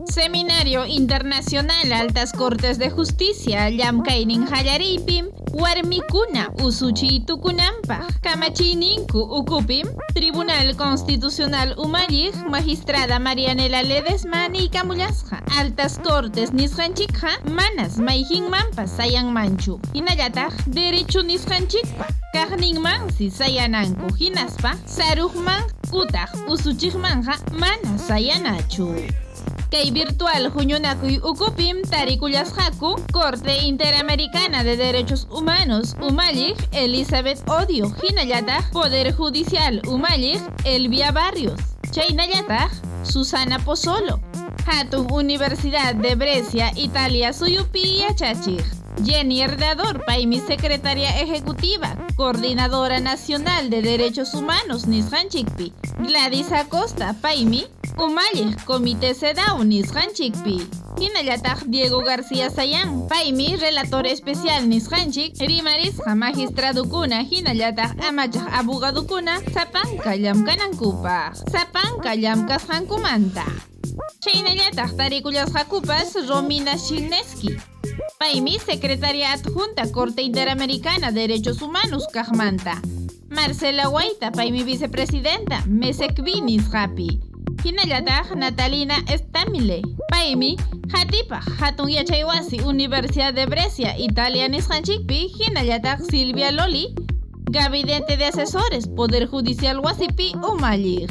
Seminario Internacional Altas Cortes de Justicia llamkaynin qallariypim warmikuna usuchiy tukunanpaq kamachiyninku ukupim Tribunal Constitucional umalliq magistrada Marianela Ledesma niykamullasqa Altas Cortes nisqanchikqa manas mayhinmanpas sayanmanchu hinallataq derecho nisqanchikpa kaqninmansi sayananku hinaspa saruqman utaq usuchiqmanqa mana sayanachu. Kay virtual huñunakuy ukupim tarikullasqaku Corte Interamericana de Derechos Humanos umalliq Elizabeth Odio hinallataq Poder Judicial umalliq Elvia Barrios, chaynallataq Susana Pozzolo, Hatun Universidad de Brescia, Italia suyupi yachachiq. Jenny Herdador paymi Secretaria Ejecutiva, Coordinadora Nacional de Derechos Humanos nisqanchikpi, Gladys Acosta paymi Umalliq Comité CEDAW nisqanchikpi. Hinallataq Diego García Sayán paymi Relator Especial nisqanchik rimarisqa magistradukuna hinallataq amachaq abogadukuna sapanka llamkanankupaq, sapanka llamkasqankumanta. Chaynallataq tarikullasqakupas Romina Shilneski. Paymi Secretaria Adjunta Corte Interamericana Derechos Humanos kaqmanta. Marcela Guaita paymi Vicepresidenta MESECVI nisqapi. Hinallataq Natalina Estamile paymi Hatipaq Hatun Yachaywasi Universidad de Brescia, Italia nisqanchikpi hinallataq Silvia Loli, Gabinete de Asesores Poder Judicial wasipi umalliq.